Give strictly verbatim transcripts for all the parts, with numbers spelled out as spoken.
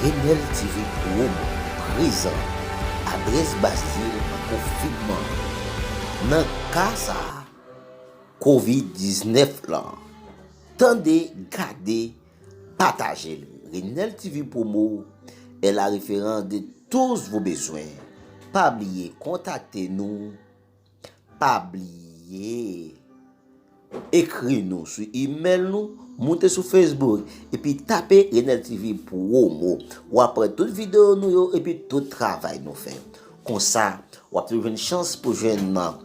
Enel T V Promo prezan. Adrès Bazil an konfinman. Nan ka sa a, kovid diznèf lan. Tande, gade, pataje l. Renel T V Promo est la référence de tous vos besoins. Pa bliye kontakte nou. Pa bliye ekri nou sou imèl nou, moute sou Facebook, epi tape Renel T V Promo. W ap wè tout videyo nou yo epi tout travay nou fè. Konsa, w ap toujou jwenn chans pou jwenn nan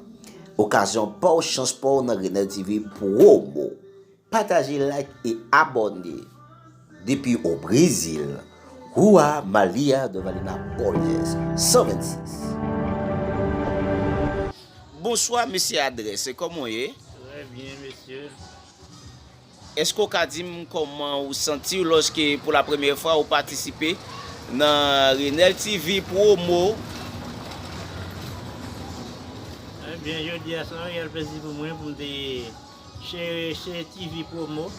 okazyon pa w, chans pa w nan Renel T V Promo. Pataje, like e abòne. Depi o Brezil, Rua Maria de Valina Borges, san vennsis. Bonswa, mesye Adrès, kòman w ye? Trè byen, mesye. Èske w ka di m kòman ou santi w lòske pou la premyè fwa ou patisipe nan Renel T V Promo? Ebyen, jodi a se yon reyèl plezi pou mwen pou m te chere, chere T V Promo.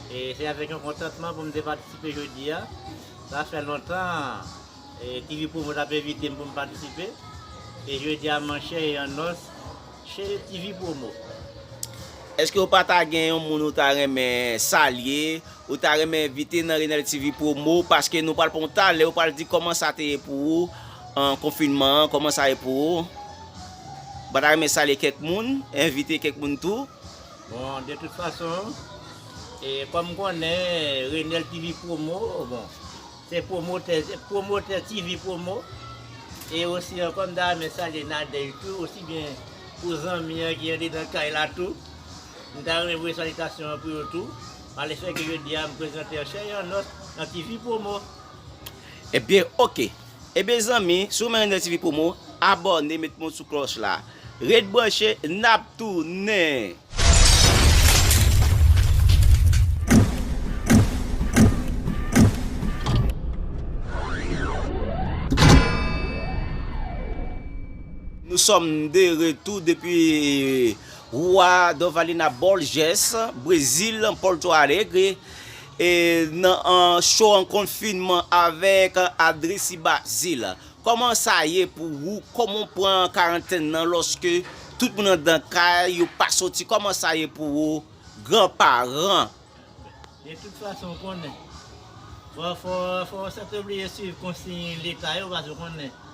E se avèk yon kontantman pou m te patisipe jodi a. Sa fè lontan, e, T V Promo t ap envite m pou m patisipe. E jodi a, monchè, e an nòs, chere T V Promo. Èske w pa ta gen yon moun ou ta renmen salye, ou ta renmen envite nan Renel T V Promo, paske nou pral pran yon talè, ou pral di kòman sa te ye pou ou, an konfinman an, kòman sa ye pou ou? Ou pa ta renmen salye kèk moun, envite kèk moun tou? Bon, de tout fason, e, kòm konnen, Renel T V Promo, bon, se pwomotè, se pwomotè T V Promo. E osi ankò, m ta renmen salye Nadège tou, osi byen pou zanmi an ki andedan kay la tou. M ta renmen voye salitasyon an pou yo tou. Malefè ke jodi a, m prezante an chè e an nòs nan T V Promo. Ebyen, oke. Ebyen, zanmi, si w renmen Renel T V Promo, abòne, met men w sou klòch la. Ret branche, n ap tounen. Nous sommes de retour depuis Rua Dovalina Borges, Brezil, Porto Alegre, e nan, an, show an konfinman avèk Adresi Bazil. Kòman sa ye pou ou? Kòman w pran karantèn nan lòske tout moun anndan kay, yo pa soti? Kòman sa ye pou ou, granparan? De tout fason, w konnen. Fò, fò, fò w sètoblije swiv konsiy Leta yo, paske w konnen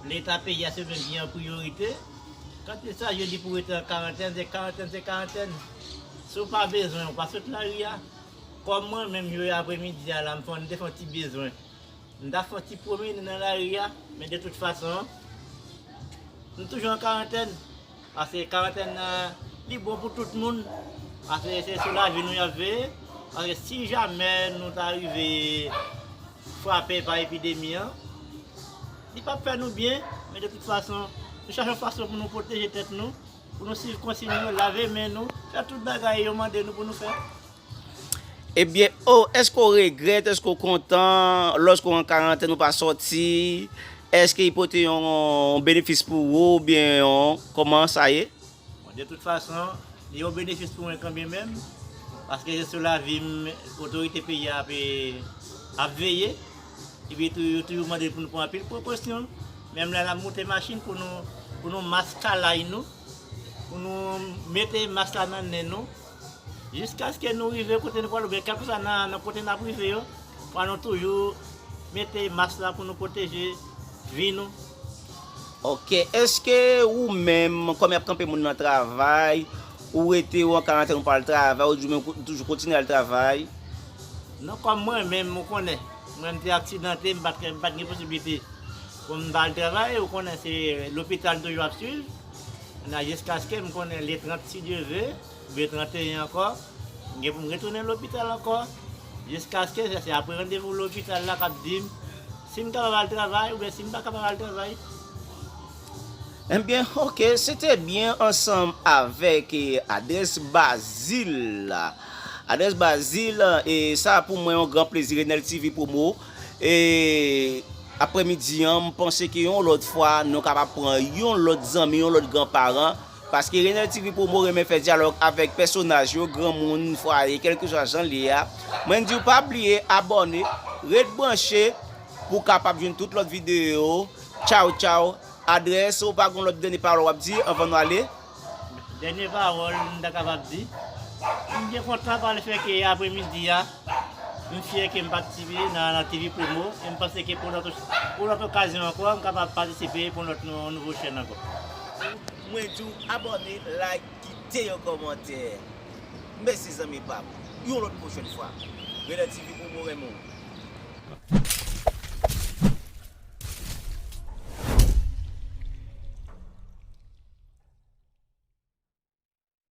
Leta peyi a se menm ki an priyorite. Kanpe sa, yo di pou rete an karantèn, se karantèn, se karantèn. Si w pa bezwen, ou pa sot lari a. Kòm mwen menm, jodi apremidi a la, m fè, m te fè yon ti bezwen. M ta fè yon ti pwomennen nan lari a, men de tout fason, m toujou an karantèn. Paske karantèn nan, li bon pou tout moun. Paske se sou lavi nou y ap veye. Paske si jamè nou ta rive frape pa epidemi an, li p ap fè nou byen. Men de tout fason, nou chache yon fason pou nou pwoteje tèt nou, pou nou swiv konsiy yo, lave men nou, fè tout bagay yo mande nou pou nou fè. Ebyen, o, èske w regrèt, èske w kontan, lòske w an karantèn, ou pa sòti, èske li pote yon, yon benefis pou ou, oubyen yon, kòman sa ye? Bon, de tout fason, li yon benefis pou mwen kanmenm, paske se sou lavi m otorite peyi a ap, ap veye, epi tou, yo toujou mande pou nou pran anpil prekosyon, menm lè n ap moute machin pou nou, pou nou mask kalay nou, pou nou mete mask la nan nen nou, jiskaske nou rive kote nou pral, oubyen kèlkeswa nan, nan kote n ap rive yo, fò nou toujou mete mask la pou nou pwoteje vi nou. Oke, èske ou menm, kòm y ap kanpe moun nan travay, ou rete, ou an karantèn, ou pa al travay, ou di ou menm ou toujou kontinye al travay? Non, kòm mwen menm, ou konnen, mwen m te aksidante, m pa t, m pa t gen posiblite pou m pa al travay, ou konnen se lopital toujou ap swiv. Nan jiskaske m konnen le trant, si Dye ve, oubyen tranteyen ankò, m gen pou m retounen lopital ankò. Jiskaske se, se apre randevou lopital la k ap di m si m kapab al travay oubyen si m pa kapab al travay. Ebyen, oke, se te byen ansanm avèk, eh, Adrès Bazil la. Adrès Bazil, e sa pou mwen yon gran plezi, Renel T V Promo. E aprèmidi an, m panse ke yon lòt fwa, nou kapab pran yon lòt zanmi, yon lòt granparan, Paske Renel T V Promo renmen fè dyalòg avèk pèsonaj yo, granmoun, fwaye, kèlkeswa jan l ye a. Mwen di w pa bliye abòne, ret branche pou w kapab jwenn tout lòt videyo yo. Tchaw, tchaw. Adrès ou pa gon lòt dènye pawòl w ap di anvan nou ale? Dènye pawòl m ta kapab di, m byen kontan pa lefè ke apremidi a, m fyè ke m patisipe nan, nan T V Promo e m panse ke pou lòt, pou lòt okazyon ankò, m kapab patisipe pou lòt nou, nouvo chèn ankò. Mwen di w abòne, like, kite yon kòmantè. Mèsi zanmi pa m. Yon lòt pwochèn fwa. Renel T V Promo renmen w.